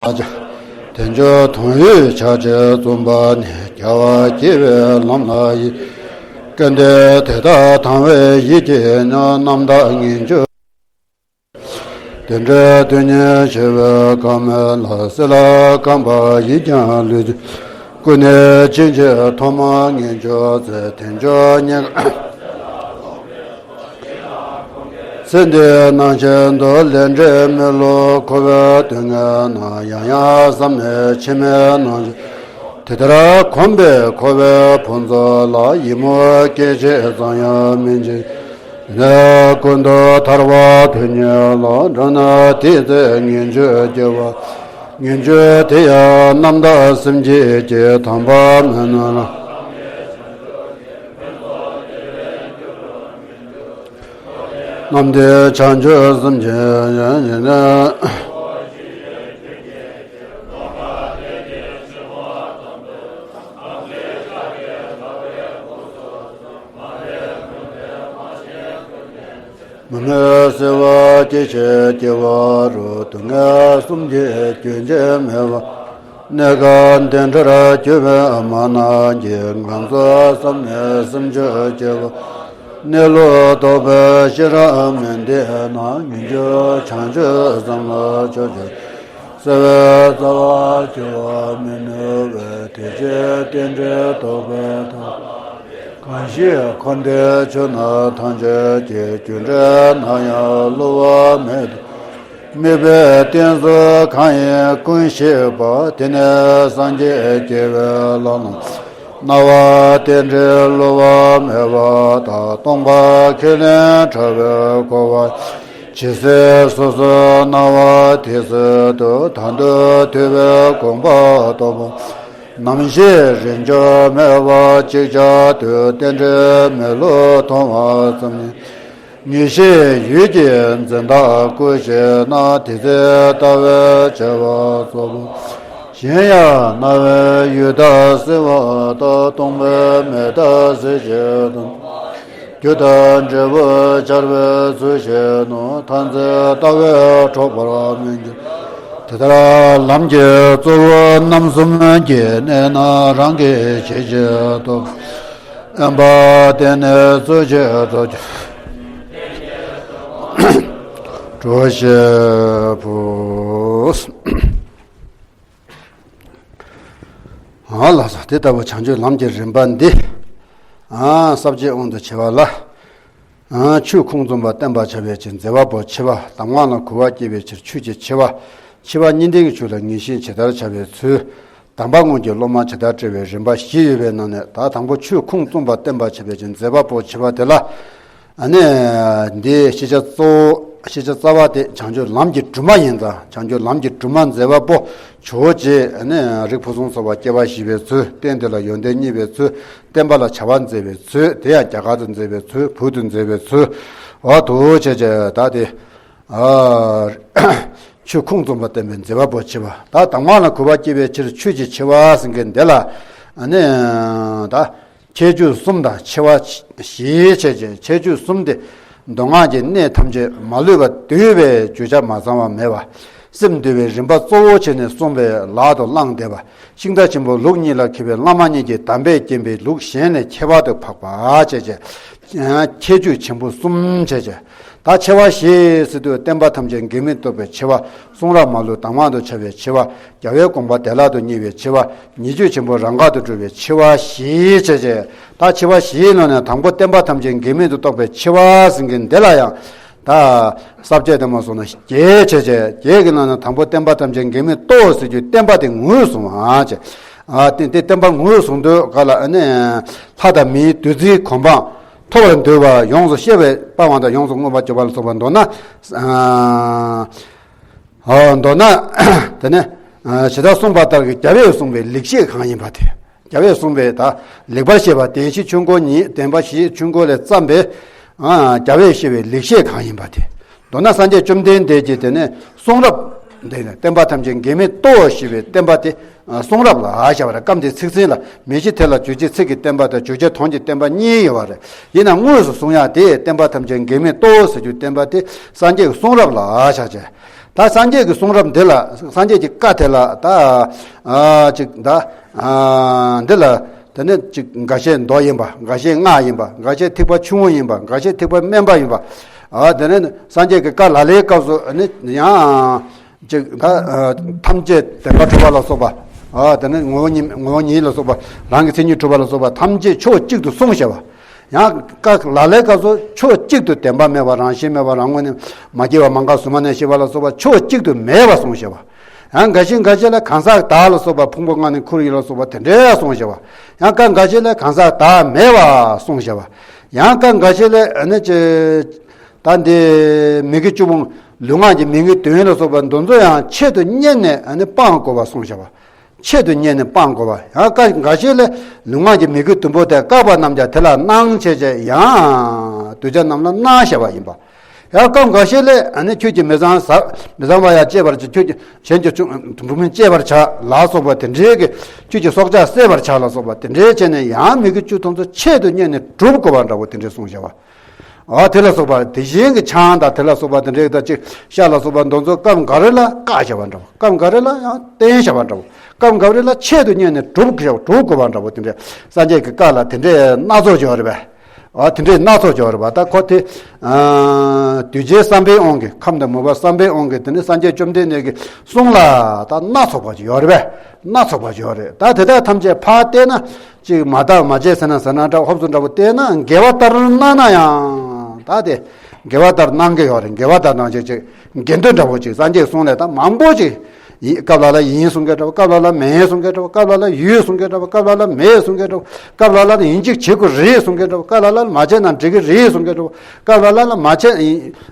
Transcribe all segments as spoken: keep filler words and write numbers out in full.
དལ་འབྱོར་དོན་ཡོད་ཆགས་ཅེས་བརྩོན་པ་ནི། རྒྱལ་བ་དགྱེས་པའི་ལམ་ལ་ཡི། སྐལ་ལྡན་དེ་དག་དང་བའི་ཡིད་ཀྱིས་ཉོན། རྣམ་དག་ངེས་འབྱུང་། བདེ་འབྲས་དོན་གཉེར་ཆེ་བའི་བཀའ་མོལ་ལ། སྲིད་ལ་རྐང་པ་ཡིས་ཀྱང་ལུས། ཀུན་ནས་ཕྱིན་ཆད་ཐོག་མར་ངེས་འབྱུང་མཛད། དལ་འབྱོར་རྙེད། ཚེ་འདིའི་སྣང་ཆེན་དུ་ལས་འབྲས་མེད་ལུགས། འཁོར་བའི་སྡུག་བསྔལ་ན། ཡང་ཡང་བསམ་ནས་ཕྱི་མའི་སྣང་ཆེན། དེ་ལྟར་གོམས་པས་འཁོར་བའི་ཕུང་ཚོགས་ལ། ཡིད་མུག་སྐད་ཅིག་ཙམ་ཡང་མི་འབྱིན། ནས་ཀུན་ཏུ་ཐར་པ་དོན་གཉེར་ལ། འགྲོ་ན་དེའི་ཚེ་ངེས་འབྱུང་སྐྱེ་བ། ངེས་འབྱུང་དེ་ཡང་རྣམ་དག་སེམས་བསྐྱེད་ཀྱི། དམ་པ་མེད་ན་ལ། རྣམ་བདེ་བྱང་ཆུབ་སེམས་ཀྱི་ཡོན་ཡིན་ནས། མུན་ནག་སེལ་བ་སྐྱེ་ཤི་སྐྱེ་བ་རུ། སྡུག་བསྔལ་གསུམ་གྱི་རྒྱུན་ཆད་མེད་པ། གནས་སྐབས་བདེ་འབྲས་གྱུར་པའི་མ་ནམ་གྱི། ང་ཚོ་བསམ་ནས་སེམས་མཆོག་སྐྱེ་བ། གནས་ལུགས་རྟོགས་པའི་ཤེས་རབ་མི་ལྡན་ན། ངེས་འབྱུང་བྱང་ཆུབ་སེམས་ལ་སྤྱོད་ཕྱིར། གསལ་བའི་རྩ་བ་འགྱུར་བ་མི་ནུས་པས། དེ་ཕྱིར་རྟེན་འབྲེལ་རྟོགས་པའི་ཐབས། གང་ཞིག་འཁོར་འདས་ཆོས་རྣམས་ཐམས་ཅད་ཀྱི། རྒྱུ་འབྲས་ནམ་ཡང་བསླུ་བ་མེད་དོ། དམིགས་པའི་རྟེན་གསུམ་གང་ཡིན་ཀུན་ཤེས་པ། དེ་ནི་སངས་རྒྱས་དགྱེས་པའི་ལམ་ལ། སྣང་བ་རྟེན་འབྲེལ་བསླུ་བ་མེད་པ་དང་། སྟོང་པ་ཁས་ལེན་བྲལ་བའི་གོ་འཕང་། ཇི་སྲིད་སོ་སོའི་སྣང་བ་དེ་སྲིད་དུ། དང་དུ་ཐོས་པའི་དགོངས་པ་རྟོགས་པ། ནམ་ཞིག་རིང་འཇོག་མེད་པར་ཅིག་ཅར་དུ། རྟེན་འབྲེལ་མེད་ལུགས་མཐོང་བ་ཙམ་ཉིད། ངེས་ཤེས་ཡུལ་གྱི་འཛིན་སྟངས་ཀུན་ཤེས་ན། དེ་ཚེ་ལྟ་བའི་བྱ་བ་རྫོགས་པ། གཞན་ཡང་རྣ་བའི་ཡུལ་དག་གསལ་བ་ལྟར། སྟོང་པའི་མེ་ལྟར་གསལ་བྱེད་དོ། རྒྱུ་དང་འབྲས་བུ་འཆར་བའི་ཚུལ་ཤེས་ནོ། མཐར་འཛིན་ལྟ་བས་འཕྲོག་པར་མི་འགྱུར། དེ་ལྟར་ལམ་གྱི་གཙོ་བོ་རྣམ་གསུམ་གྱི་གནད་རྣམས་རང་གིས་ཇི་ལྟར་རྟོགས། དབེན་པ་བསྟེན་ནས་རྩོལ་བཅས་རྫོགས། གྲོ་ཞིབ་བུ། ཨ་ལགས་སོ། དེ་ལྟ་བུ་བྱང་ཆུབ་ལམ་གྱི་རིམ་པ་འདི། ཨ་ས་བཅད་དབང་དུ་བྱས་པ་ལ། ཨ་ཆོས་ཁུངས་བཙུན་པ་བསྟན་པར་བྱ་བའི་ཕྱིར། མཛད་པ་པོ་འཆི་བ། གདམས་ངག་ལ་གུས་པ་བསྐྱེད་པའི་ཕྱིར་ཆོས་ཀྱི་ཆེ་བ། འཆི་བ་གཉིས་ལྡན་གྱི་ཆོས་ལ་ངེས་ཤེས་ཇི་ལྟར་བྱ་བའི་ཚུལ། དམ་པ་སྔོན་གྱི་སློབ་མ་ཇི་ལྟར་བཀྲི་བའི་རིམ་པ་བཞི་ཡོད་པའི་ནང་ནས། ད་དང་པོ་ཆོས་ཁུངས་བཙུན་པ་བསྟན་པར་བྱ་བའི་ཕྱིར་མཛད་པ་པོ་འཆི་བ་དེ་ལ། ཨ་ནི་འདིའི་ཤེས་བྱ་གཙོ་བོ། ཤེས་བྱ་རྩ་བ་དེ་བྱང་ཆུབ་ལམ་གྱི་སྒྲོན་མ་ཡིན་ཙང་། བྱང་ཆུབ་ལམ་གྱི་སྒྲོན་མ་མཛད་པ་པོ་ཇོ་བོ་རྗེ། ཨ་ནི་རིགས་ཕུན་སུམ་ཚོགས་པ་སྐྱེ་བ་བཞེས་པའི་ཚུལ། རྟེན་དེ་ལ་ཡོན་ཏན་བརྙེས་པའི་ཚུལ། བསྟན་པ་ལ་བྱ་བ་མཛད་པའི་ཚུལ། དེ་ཡང་རྒྱ་གར་དུ་མཛད་པའི་ཚུལ། བོད་དུ་མཛད་པའི་ཚུལ། འོ་དུ་བྱས་བྱས་ད་དེ། ཨ་ཆོས་ཁུངས་བཙུན་པ་བསྟན་པའི་མཛད་པ་པོ་འཆི་བ། ད་གདམས་ངག་ལ་གུས་པ་བསྐྱེད་པའི་ཕྱིར་ཆོས་ཀྱི་ཆེ་བ་ཟེར་མཁན་འདི་ལ། ཨ་ནི་ད་ཁྱད་ཆོས་གསུམ་དང་ཆེ་བ་བཞི་བྱས་བྱས། ཁྱད་ཆོས་གསུམ་དེ་མདོ་སྔགས་ཀྱི་གནད་ཐམས་ཅད་མ་ལུས་པ་འདུས་པའི་བརྗོད་བྱ་མ་ཚང་བ་མེད་པ། སེམས་འདུལ་བའི་རིམ་པ་གཙོ་བོ་བྱས་ནས་གསུངས་པའི་ལག་ཏུ་བླངས་བསྡད་པ། ཤིང་རྟ་ཆེན་པོ་ལུགས་གཉིས་ལ་མཁས་པའི་བླ་མ་གཉིས་ཀྱིས་གདམས་པས་བརྒྱན་པའི་ལུགས་གཞན་ལས་ཁྱད་པར་དུ་འཕགས་པ་བྱས་བྱས། ཁྱད་ཆོས་ཆེན་པོ་གསུམ་བྱས་བྱས། ད་ཆེ་བ་བཞི་ཟེར་དུས་བསྟན་པ་ཐམས་ཅད་འགལ་མེད་རྟོགས་པའི་ཆེ་བ། གསུང་རབ་མ་ལུས་གདམས་ངག་ཏུ་ཁྱབ་པའི་ཆེ་བ། རྒྱལ་བའི་དགོངས་པ་བདེ་བླག་ཏུ་རྙེད་པའི་ཆེ་བ། ཉེས་སྤྱོད་ཆེན་པོ་རང་འགག་ཏུ་གྲོལ་བའི་ཆེ་བ་བཞི་བྱས་བྱས། ད་ཆེ་བ་བཞིའི་ནང་ནས་དང་པོ་བསྟན་པ་ཐམས་ཅད་འགལ་མེད་དུ་རྟོགས་པའི་ཆེ་བ་ཟེར་མཁན་འདི་ལ་ཡང་། ད་ས་བཅད་དེ་མ་སོང་ན་བརྒྱད་བྱས་བྱས། བརྒྱད་ཀྱི་ནང་ནས་དང་པོ་བསྟན་པ་ཐམས་ཅད་འགལ་མེད་རྟོགས་ཟེར་རྒྱུ་བསྟན་པ་དེ་ངོས་བཟུང་བ་བྱས། ཨ་དེ་དེ་བསྟན་པ་ངོས་བཟུང་དུས་ག་ལ་ཨ་ནི་ལྷ་དང་མིའི་བདུད་རྩིའི་གོ་འཕང་ཐོབ་པར་འདོད་པ་ཡོངས་སུ་ཤེས་པའི་པ་དབང་དང་ཡོངས་སུ་མངོན་པར་གྱུར་པ་ལ་སོགས་པ། མདོར་ན། ཨ་མདོར་ན་དེ་ནི་ཇི་ལྟར་གསུངས་པ་ལྟར་གྱི་རྒྱལ་བས་གསུངས་པའི་ལེགས་བཤད་གང་ཡིན་པ་དེ། རྒྱལ་བས་གསུངས་པའི་ད་ལེགས་པར་བཤད་པ་བདེན་བཞིའི་ཆོས་འཁོར་ཉིད། བདེན་པ་བཞིའི་ཆོས་འཁོར་ལས་བརྩམས་པའི་རྒྱལ་བས་བཤད་པའི་ལེགས་བཤད་གང་ཡིན་པ་དེ། མདོར་ན་སངས་རྒྱས་བཅོམ་ལྡན་འདས་ཀྱིས་དེ་ནས་གསུང་རབ་འདི་ནི་བསྟན་པ་ཐམས་ཅད་འགལ་མེད་རྟོགས་ཞེས་པའི་བསྟན་པ་དེ་གསུང་རབ་ལ་བྱ་བ་རེད། སྐབས་འདིའི་ཚིག་ཟིན་ལ་མེ་བཞི་ཐེ་ལ་བཅུ་གཅིག་ཚིག་གི་བསྟན་པ་དང་བརྗོད་བྱ་དོན་གྱི་བསྟན་པ་གཉིས་ཡོད་པ་རེད། ཡིན་ན་དངོས་སུ་གསུང་ཡག་དེ་བསྟན་པ་ཐམས་ཅད་འགལ་མེད་རྟོགས་ཟེར་རྒྱུའི་བསྟན་པ་དེ་སངས་རྒྱས་ཀྱི་གསུང་རབ་ལ་བྱ་བྱས། ད་སངས་རྒྱས་ཀྱི་གསུང་རབ་འདི་ལ། སངས་རྒྱས་ཀྱི་བཀའ་དེ་ལ་ད་ཨ་ཅིག་ད་ཨ་འདི་ལ་དེ་ནས་ཅིག་འགའ་ཤས་མདོ་ཡིན་པ། འགའ་ཤས་སྔགས་ཡིན་པ། འགའ་ཤས་ཐེག་པ་ཆུང་ངུ་ཡིན་པ། འགའ་ཤས་ཐེག་པ་དམན་པ་ཡིན་པ། ཨ་དེ་ནས་སངས་རྒྱས་ཀྱི་བཀའ་ལ་ལའི་སྐབས་སུ་ནི་ཡང་ཅིག་ད་ཨ་ཐམས་ཅད་བདེན་པར་གྲུབ་པ་ལ་སོགས་པ། ཨ་དེ་ནས་ངོ་བོ་ཉིད་ངོ་བོ་ཉིད་ལ་སོགས་པ། རང་གི་མཚན་ཉིད་གྲུབ་པ་ལ་སོགས་པ་ཐམས་ཅད་ཕྱོགས་གཅིག་ཏུ་གསུངས་བཞག་པ། ཡང་བཀའ་ལ་ལའི་སྐབས་སུ་ཕྱོགས་གཅིག་ཏུ་བདེན་པ་མེད་པ། རང་བཞིན་མེད་པ། རང་ངོས་ནས་མ་སྐྱེས་པ། མ་འགགས་གཟུགས་མ་ནས་ཤེས་པ་ལ་སོགས་པ་ཕྱོགས་གཅིག་ཏུ་མེད་པ་གསུངས་བཞག་པ། ཡང་འགའ་ཞིག་འགའ་ཞིག་ལ་གང་ཟག་བདག་ལ་སོགས་པ། ཕུང་པོ་ལྔ་ནི་ཁོར་ཡུག་ལ་སོགས་པ་དེ་འདྲའི་གསུངས་བཞག་པ། ཡང་བཀའ་འགའ་ཞིག་ལ་གང་ཟག་བདག་མེད་པ་གསུངས་བཞག་པ། ཡང་བཀའ་འགའ་ཞིག་ལ་ཨ་ནི་ཅི་ད་འདི་མི་དགེ་བཅུ་སྤོང་། ལུས་ངག་གི་མི་དགེ་བདུན་ལ་སོགས་པ་འདི་ཚོ་ཡང་ཆེད་དུ་གཉེར་ནས་ཨ་ནི་སྤང་དགོས་པ་གསུངས་བཞག་པ། ཆེད་དུ་གཉེར་ནས་སྤང་དགོས་པ། ཡང་བཀའ་འགའ་ཞིག་ལས་ལུས་ངག་གི་མི་དགེ་བདུན་པོ་དེ་བཀག་པ་རྣམས་ཀྱང་དེ་ལ་སྣང་བྱེད་ཅེས་ཡང་གདུལ་བྱ་རྣམས་ལ་སྣང་བྱེད་པ་ཡིན་པ། ཡང་བཀའ་འགའ་ཞིག་ལས་ཨ་ནི་ཁྱོད་ཀྱིས་མི་ཚངས་ཟ། མི་ཚངས་པ་ཡང་བཅད་པར་བྱ། ཁྱོད་ཀྱིས་གཞན་གྱི་ཕུང་པོ་བཅད་པར་བྱ་ལ་སོགས་པ་དེ་འདྲའི་གི། ཁྱོད་ཀྱིས་སྲོག་ཆགས་བསད་པར་བྱ་ལ་སོགས་པ་དེ་འདྲའི་བྱས་ནས་ཡང་མི་དགེ་བཅུ་དེ་ཚོ་ཆེད་དུ་གཉེར་ནས་སྒྲུབ་དགོས་པ་འདྲ་པོ་དེ་འདྲའི་གསུངས་བཞག་པ། ཨ་དེ་ལ་སོགས་པ་དེ་བཞིན་གྱི་ཆང་དང་དེ་ལ་སོགས་པ་དེ་འདྲའི་ད་ཅིག་ཤ་ལ་སོགས་པ་འདི་ཚོ་སྐབས་འགའ་རེ་ལ་བཀག་བྱ་བ་འདྲ་པོ། སྐབས་འགའ་རེ་ལ་ཡང་བསྟེན་བྱ་བ་འདྲ་པོ། སྐབས་འགའ་རེ་ལ་ཆེད་དུ་གཉེར་ནས་སྒྲུབ་བྱ་སྒྲུབ་དགོས་པ་འདྲ་པོ་དེ་འདྲའི་སངས་རྒྱས་ཀྱི་བཀའ་ལ་དེ་འདྲའི་སྣ་ཚོགས་ཡོད་རེད་པས། ཨ་དེ་འདྲའི་སྣ་ཚོགས་ཡོད་རེད་པ། ད་ཁོ་དེ་ཨ་གདུལ་བྱའི་བསམ་པའི་དབང་གིས། ཁམས་དང་མོས་པ་བསམ་པའི་དབང་གིས་དེ་ནི་སངས་རྒྱས་བཅོམ་ལྡན་འདས་ཀྱི་གསུང་ལ་ད་སྣ་ཚོགས་པ་ཅིག་ཡོད་རེད་པས། སྣ་ཚོགས་པ་ཅིག་ཡོད་རེད། ད་དེ་དག་ཐམས་ཅད་ཕར་བལྟས་ན། ཅིག་མ་བརྟགས་མ་དཔྱད་ཟེར་ན་ཟེར་ན་འདྲ། ཧོབ་སུ་འདྲ་པོ་བལྟས་ན་དགེ་བ་ལྟར་སྣང་ན་ཡང་། ད་དེ་དགེ་བ་ལྟར་སྣང་གི་ཡོད་རེད། དགེ་བ་ལྟར་སྣང་ཅིག་ཅིག་དགེ་འདུན་འདྲ་པོ་ཅིག་སངས་རྒྱས་གསུང་ལས་ད་མང་པོ་ཅིག་ཡིན། སྐབས་ལ་ལ་ཡིན་གསུང་མཁན་འདྲ་པོ། སྐབས་ལ་ལ་མེད་གསུང་མཁན་འདྲ་པོ། སྐབས་ལ་ལ་ཡོད་གསུང་མཁན་འདྲ་པོ། སྐབས་ལ་ལ་མེད་གསུང་མཁན་འདྲ་པོ། སྐབས་ལ་ལ་ཡིན་གཅིག་བྱེད་དགོས་རེད་གསུང་མཁན་འདྲ་པོ། སྐབས་ལ་ལ་མ་བྱས་ན་འགྲིག་གི་རེད་གསུང་མཁན་འདྲ་པོ། སྐབས་ལ་ལ་ལ་མ་བྱས་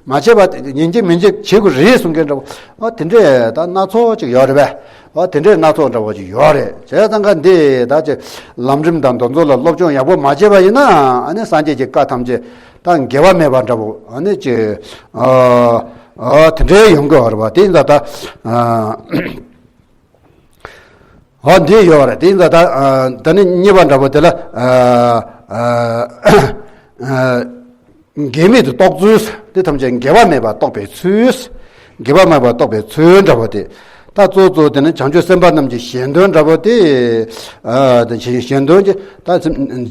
མ་བྱས་པ་ཡིན་གཅིག་མིན་གཅིག་བྱེད་དགོས་རེད་གསུང་མཁན་འདྲ་པོ། ཨ་དེ་འདྲས་ད་སྣ་ཚོགས་ཅིག་ཡོད་རེད་པས། ཨ་དེ་འདྲས་སྣ་ཚོགས་འདྲ་པོ་ཅིག་ཡོད་རེད། བྱས་ཙང་ཀ་འདི་ད་ཅིག་ལམ་རིམ་དང་འདི་ཚོ་ལ་སློབ་སྦྱོང་ཡག་པོ་མ་བྱས་པ་ཡིན་ན། ཨ་ནི་སངས་རྒྱས་ཀྱི་བཀའ་ཐམས་ཅད་ད་འགལ་བ་མེད་པ་འདྲ་པོ། ཨ་ནི་ཅིག་ཨ་ཨ་དེ་འདྲའི་ཡོང་གི་ཡོད་རེད་པ། དེ་ཡིན་ཙང་ད་ཨ། འོ་འདི་ཡོད་རེད། དེ་ཡིན་ཙང་ད་ཨ་ད་ནི་གཉིས་པ་འདྲ་པོ་དེ་ལ་ཨ་ཨ་ཨ་འགལ་མེད་དུ་རྟོགས་ཚུལ། དེ་ཐམས་ཅད་འགལ་བ་མེད་པར་རྟོགས་པའི་ཚུལ། འགལ་བ་མེད་པར་རྟོགས་པའི་ཚུལ་འདྲ་པོ་དེ། ད་གཙོ་གཙོ་དེ་ནི་བྱང་ཆུབ་སེམས་དཔའ་རྣམས་ཀྱི་གཞན་དོན་འདྲ་པོ་དེ། ཨ་དེ་གཞན་དོན་གྱི་ད་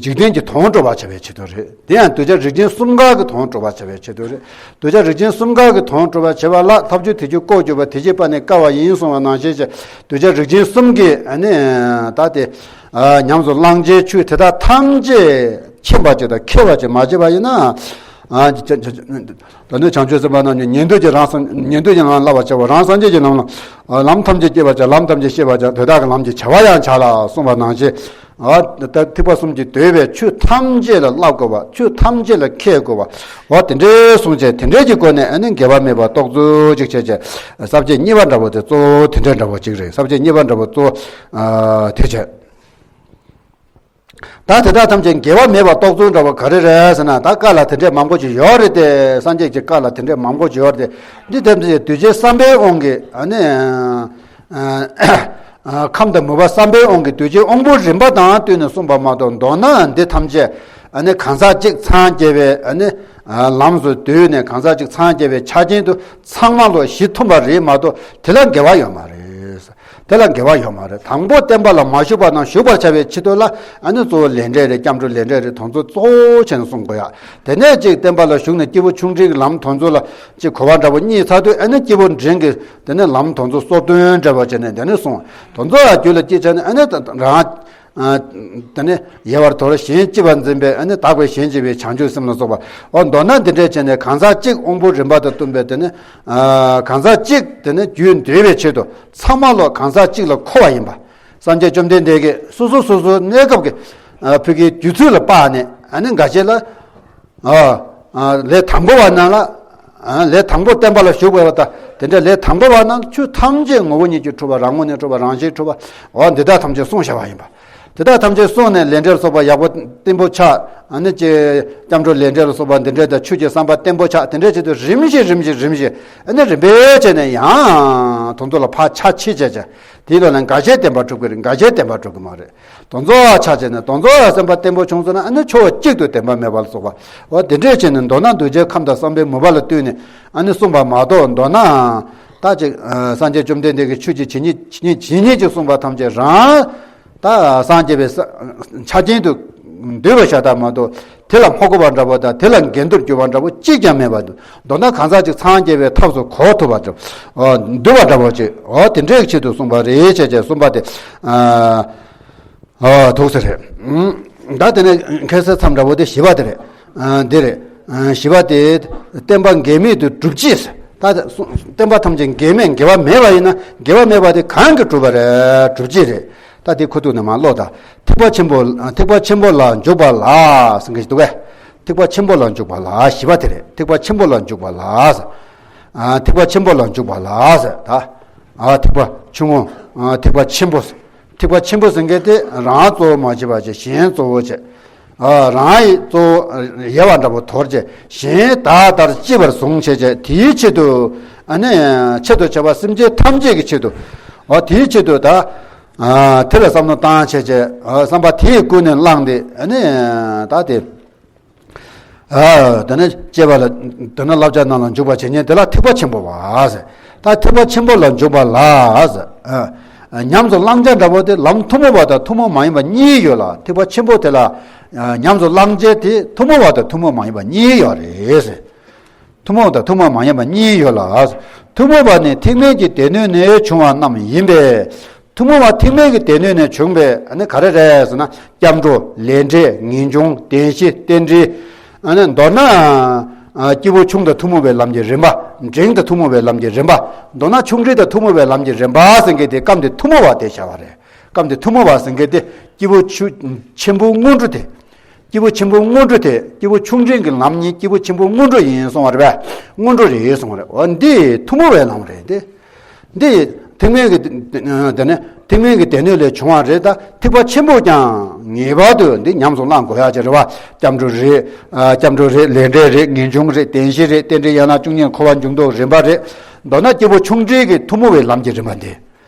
འཇིག་རྟེན་གྱི་དོན་སྒྲུབ་པར་བྱ་བའི་ཆེད་དུ་རེད། དེ་ཡང་གདུལ་བྱ་རིགས་ཅན་གསུམ་ཀ་གི་དོན་སྒྲུབ་པར་བྱ་བའི་ཆེད་དུ་རེད། གདུལ་བྱ་རིགས་ཅན་གསུམ་ཀ་གི་དོན་སྒྲུབ་པར་བྱེད་པ་ལ་ཐབས་བྱུས་དེ་བཞིན་བཀོལ་གྱུར་པ་དེ་བཞིན་པ་ནི་དཀའ་བ་ཡིན་གསུངས་པ་ནང་བཞིན་བྱས། གདུལ་བྱ་རིགས་ཅན་གསུམ་གྱི་ཨ་ནི་ད་དེ་ཉམས་སུ་བླང་བྱའི་ཆོས་དེ་དག་ཐམས་ཅད་མཁྱེན་པ་ཅིག་དང་མཁས་པ་ཅིག་མ་བྱས་པ་ཡིན་ན། ཨ་ད་ནི་བྱང་ཆུབ་སེམས་དཔའ་རྣམས་ཀྱིས་ཉན་ཐོས་ཀྱི་རང་སངས་ཉན་ཐོས་ཀྱི་ལམ་བསླབ་པར་བྱའོ། རང་སངས་རྒྱས་ཀྱི་ལམ་ལ་ལམ་ཐམས་ཅད་སྐྱེད་པར་བྱ། ལམ་ཐམས་ཅད་ཤེས་པར་བྱ། དེ་དག་གི་ལམ་གྱི་བྱ་བ་ཡང་བྱ་ལ་གསུངས་པ་ནང་བཞིན། ཨ་ད་ཐེག་པ་གསུམ་གྱིས་འདོད་པའི་ཆོས་ཐམས་ཅད་ལ་བསླབ་དགོས་པ། ཆོས་ཐམས་ཅད་ལ་མཁས་དགོས་པ། འོ་དེ་འདྲའི་གསུངས་བྱས། དེ་འདྲའི་གི་སྒོ་ནས་ཨ་ནི་འགལ་བ་མེད་པར་རྟོགས་ཚུལ་ཅིག་བྱས་བྱས། ས་བཅད་གཉིས་པ་འདྲ་པོ་དེ་གཙོ་བོ་དེ་འདྲ་འདྲ་པོ་ཅིག་རེད། ས་བཅད་གཉིས་པ་འདྲ་པོ་གཙོ་བོ་ཨ་དེ་བྱས། ད་དེ་དག་ཐམས་ཅད་འགལ་བ་མེད་པར་རྟོགས་ཚུལ་འདྲ་པོ་ག་རེ་རེད་ཟེར་ན། ད་བཀའ་ལ་དེ་འདྲའི་མང་པོ་ཅིག་ཡོད་རེད་དེ། སངས་རྒྱས་ཀྱི་བཀའ་ལ་དེ་འདྲའི་མང་པོ་ཅིག་ཡོད་རེད་དེ། འདི་ཐམས་ཅད་གདུལ་བྱའི་བསམ་པའི་དབང་གིས་ཨ་ནི། ཨ་ཨ་ཁམས་དང་མོས་པ་བསམ་པའི་དབང་གིས་གདུལ་བྱའི་དབང་པོའི་རིམ་པ་དང་བསྟུན་ནས་གསུངས་པ་མ་གཏོགས། མདོར་ན་འདི་ཐམས་ཅད་ཨ་ནི་གང་ཟག་གཅིག་སངས་རྒྱས་པའི་ཨ་ནི་ཨ་ལམ་སུ་བསྡུས་ནས་གང་ཟག་གཅིག་སངས་རྒྱས་པའི་ཆ་རྐྱེན་དུ་ཚང་མ་ལོ་གཞི་མཐུན་པ་རེད་མ་གཏོགས། དེ་ལ་འགལ་བ་ཡོད་མ་རེད། དེ་ལ་འགལ་བ་ཡོད་མ་རེད། དང་པོ་བསྟན་པ་ལ་མ་ཞུགས་པ་དང་ཞུགས་པར་བྱ་བའི་ཆེད་དུ་ལ། ཨ་ནི་གཙོ་བོ་ལས་འབྲས་རེད། སྐྱབས་འགྲོ་ལས་འབྲས་རེད། དེ་ཚོ་གཙོ་བོ་བྱས་ནས་གསུང་དགོས་ཡ། དེ་ནས་ཅིག་བསྟན་པ་ལ་ཞུགས་ནས་སྐྱེས་བུ་ཆུང་འབྲིང་གི་ལམ་དེ་ཚོ་ལ་ཅིག་གོ་བ་འདྲ་པོ་རྙེད་ཚར་དུས། ཨ་ནི་སྐྱེས་བུ་འབྲིང་གི་དེ་ནས་ལམ་དེ་ཚོ་སོ་བདུན་འདྲ་པོ་བྱས་ནས་དེ་ནས་གསུངས། དེ་ཚོ་ལ་རྒྱུད་ལ་སྐྱེས་བྱས་ནས། ཨ་ནི་ད་རང་ཨ་དེ་ནས་ཡལ་བར་དོར་གཞན་གཅེས་པར་འཛིན་པའི། ཨ་ནི་དག་པའི་གཞན་གཅེས་པའི་བྱང་ཆུབ་སེམས་ལ་སོགས་པ། འོ་མདོར་ན་འདི་འདྲས་བྱས་ནས་གང་ཟག་གཅིག་དབང་པོའི་རིམ་པ་དང་བསྟུན་པའི་དེ་ནས་ཨ་གང་ཟག་གཅིག་དེ་ནས་རྒྱུད་འདུལ་བའི་ཆེད་དུ་ཚང་མ་ལོ་གང་ཟག་གཅིག་ལ་མཁོ་བ་ཡིན་པ། སངས་རྒྱས་བཅོམ་ལྡན་འདས་ཀྱིས་སོ་སོ་སོ་སོའི་གནས་སྐབས་ཀྱི་ཨ་ཕ་གིའི་དུས་ཚོད་ལ་དཔགས་ནས། ཨ་ནི་འགའ་ཤས་ལ་ཨ་ཨ་ལས་དང་པོ་བ་རྣམས་ལ། ཨ་ལས་དང་པོ་བསྟན་པ་ལ་ཞུགས་པ་དང་། དེ་འདྲ་ལས་དང་པོ་བ་རྣམས་ཆོས་ཐམས་ཅད་ངོ་བོ་ཉིད་ཀྱིས་གྲུབ་པ། རང་ངོས་ནས་གྲུབ་པ། རང་བཞིན་གྲུབ་པ། འོ་འདི་དག་ཐམས་ཅད་གསུངས་བཞག་པ་ཡིན་པ། དེ་དག་ཐམས་ཅད་གསུངས་ནས་ལས་འབྲས་ལ་སོགས་པ་ཡག་པོ་བརྟན་པོ་ཆགས། ཨ་ནི་ཅི་སྐྱབས་འགྲོ་ལས་འབྲས་ལ་སོགས་པ་འདི་འདྲའི་དང་ཆོས་ཀྱི་བསམ་པ་བརྟན་པོ་ཆགས། དེ་འདྲའི་ཆེད་དུ་རིམ་བཞིན་རིམ་བཞིན་རིམ་བཞིན། ཨ་ནི་རིམ་པས་བྱས་ནས་ཡང་དེ་ཚོ་ལ་ཕར་ཆ་ཕྱེ་བྱས་བྱས། དེའི་ལོ་ལ་འགའ་ཤས་བདེན་པར་གྲུབ་ཀྱི་རེད། འགའ་ཤས་བདེན་པར་གྲུབ་ཀྱི་མ་རེད། དེ་ཚོ་ཆ་བྱས་ནས་དེ་ཚོ་སེམས་པ་བརྟན་པོ་བྱུང་སོང་ན། ཨ་ནི་ཕྱོགས་གཅིག་ཏུ་བདེན་པ་མེད་པ་ལ་སོགས་པ། འོ་དེ་འདྲས་བྱས་ནས་མདོར་ན་གདུལ་བྱའི་ཁམས་དང་བསམ་པའི་མོས་པ་ལ་བསྟུན་ནས་ཨ་ནི་གསུངས་པ་མ་གཏོགས། མདོར་ན་ ད་ཅིག་སངས་རྒྱས་བཅོམ་ལྡན་འདས་ཀྱིས་ཆོས་ཀྱི་ཇི་སྙེད་ཇི་སྙེད་ཇི་སྙེད་ཅིག་གསུངས་པ་ཐམས་ཅད་རང་ད་སངས་རྒྱས་པའི་ས་ཆ་རྐྱེན་དུ་འདུས་པ་ཤ་སྟག་མ་གཏོགས། དེ་ལ་མ་གོ་བ་འདྲ་པོ་དང་དེ་ལ་འགལ་འདུར་གྱུར་པ་འདྲ་པོ་གཅིག་ཀྱང་མེད་པ། མདོར་ན་གང་ཟག་ཅིག་སངས་རྒྱས་པའི་ཐབས་སུ་གོ་ཐུབ་པ་འདྲ་པོ་འདུལ་བ་འདྲ་པོ་ཅིག་འོ་དེ་འདྲའི་ཆེད་དུ་གསུངས་པ་རེད་ཅེས་བྱས་གསུངས་པ་དེ། ཨ། ཐུགས་སུ་རེད། ད་དེ་ནས་ཁ་སང་མཚམས་འདྲ་པོ་དེ་བཞི་པ་དེ་རེད། ཨ། འདི་རེད། ཨ། བཞི་པ་དེ། བསྟན་པ་འགལ་མེད་དུ་སྒྲུབ་ཅེས། ད་བསྟན་པ་ཐམས་ཅད་འགལ་མེད་འགལ་བ་མེད་པ་ཡིན་ན་འགལ་བ་མེད་པ་དེ་གང་གིས་གྲུབ་པ་རེད། སྒྲུབ་ཅེས་རེད། ད་དེ་ཁུ་ཐུག་ནས་མར་ཀློག་དང་། ཐེག་པ་ཆེན་པོ། ཐེག་པ་ཆེན་པོ་ལ་འཇུག་པ་ལ་ཟེར་མཁན་ཞིག་འདུག་གས། ཐེག་པ་ཆེན་པོ་ལ་འཇུག་པ་ལ་བཞི་པ་དེ་རེད། ཐེག་པ་ཆེན་པོ་ལ་འཇུག་པ་ལ་ཟེར། ཨ། ཐེག་པ་ཆེན་པོ་ལ་འཇུག་པ་ལ་ཟེར་ད། ཨ། ཐེག་པ་ཆུང་ངུ། ཨ། ཐེག་པ་ཆེན་པོ། ཐེག་པ་ཆེན་པོ་ཟེར་མཁན་དེ་རང་གཙོ་བོ་མ་བྱས་པ་བྱས་གཞན་གཙོ་བོ་བྱས། ཨ། རང་ཡི་གཙོ་བོ་ཡལ་བ་འདྲ་པོ་དོར་བྱས་གཞན་དག་ལྟར་གཅེས་པར་བཟུང་བྱས་བྱས་དེའི་ཆེད་དུ། ཨ་ནི་ཆེད་དུ་བྱ་བ་སེམས་ཅན་ཐམས་ཅད་ཀྱི་ཆེད་དུ། ཨ། དེའི་ཆེད་དུ་ད། ཨ། དེ་ལ་བསམ་བློ་བཏང་བྱས་བྱས། ཨ། བསམ་པ་དེས་ཀུན་ནས་བསླངས་ཏེ། ཨ་ནི་ད་དེ། ཨ། དེ་ནས་སྐྱེ་བ་ལ། དེ་ནས་བསླབ་བྱ་རྣམས་ལ་འཇུག་པར་བྱེད་མཁན་དེ་ལ་ཐེག་པ་ཆེན་པོ་བ་ཟེར། ད་ཐེག་པ་ཆེན་པོ་ལ་འཇུག་པ་ལ་ཟེར། ཨ། ཉམས་སུ་བླང་བྱ་འདྲ་པོ་དེ་ལམ་ཐུན་མོང་བ་དང་ཐུན་མོང་མ་ཡིན་པ་གཉིས་ཡོད་ལ། ཐེག་པ་ཆེན་པོ་དེ་ལ། ཨ། ཉམས་སུ་བླང་བྱ་དེ་ཐུན་མོང་བ་དང་ཐུན་མོང་མ་ཡིན་པ་གཉིས་ཡོད་རེད་ཟེར། ཐུན་མོང་དང་ཐུན་མོང་མ་ཡིན་པ་གཉིས་ཡོད་ལ། ཐུན་མོང་བ་ནི་ཐེག་དམན་གྱི་སྡེ་སྣོད་ནས་བྱུང་བ་རྣམས་ཡིན་པས། ཐུན་མོང་བ་ཐེག་དམན་གྱི་སྡེ་སྣོད་ནས་བྱུང་བའི་ཨ་ནི་ག་རེ་རེད་ཟེར་ན། སྐྱབས་འགྲོ། ལས་འབྲས། ངེས་འབྱུང་། བདེན་བཞི། རྟེན་འབྲེལ། ཨ་ནི་མདོར་ན། ཨ། སྐྱེས་བུ་ཆུང་དང་ཐུན་མོང་བའི་ལམ་གྱི་རིམ་པ། འབྲིང་དང་ཐུན་མོང་བའི་ལམ་གྱི་རིམ་པ། མདོར་ན་ཆུང་འབྲིང་དང་ཐུན་མོང་བའི་ལམ་གྱི་རིམ་པ་ཟེར་མཁན་དེ་སྐབས་འདིར་ཐུན་མོང་བ་དེ་བྱ་བ་རེད། སྐབས་འདིར་ཐུན་མོང་བ་ཟེར་མཁན་དེ་སྐྱེས་བུ་ཆུ་ཆེན་པོ་སྔོན་འགྲོ་དེ། སྐྱེས་བུ་ཆེན་པོ་སྔོན་འགྲོ་དེ། སྐྱེས་བུ་ཆུང་འབྲིང་གི་ལམ་གཉིས་སྐྱེས་བུ་ཆེན་པོ་སྔོན་འགྲོ་ཡིན་གསུང་བ་རེད་པས། སྔོན་འགྲོ་རེད་གསུང་བ་རེད། འོ་འདི་ཐུན་མོང་བའི་ལམ་རེད་དེ། འདི་ཐེག་དམན་གྱི། དེ་ནས་ཐེག་དམན་གྱི་སྡེ་སྣོད་ལས་བྱུང་བ་རེད། ད་ཐེག་པ་ཆེན་པོ་ཀྱང་ངེས་པར་དུ་འདི་ཉམས་སུ་བླང་དགོས་ཡ་ཅིག་རེད་པ། སྐྱབས་འགྲོ་རེད། ཨ། སྐྱབས་འགྲོ་རེད། ལས་འབྲས་རེད། ངེས་འབྱུང་རེད། བདེན་བཞི་རེད། རྟེན་འབྲེལ། ཡང་ན་བཅུ་གཉིས་འཁོར་བ་འཇུག་ལྡོག་རིམ་པ་རེད། མདོར་ན་སྐྱེས་བུ་ཆུང་འབྲིང་གི་ཐུན་མོང་བའི་ལམ་གྱི་རིམ་པ་འདི།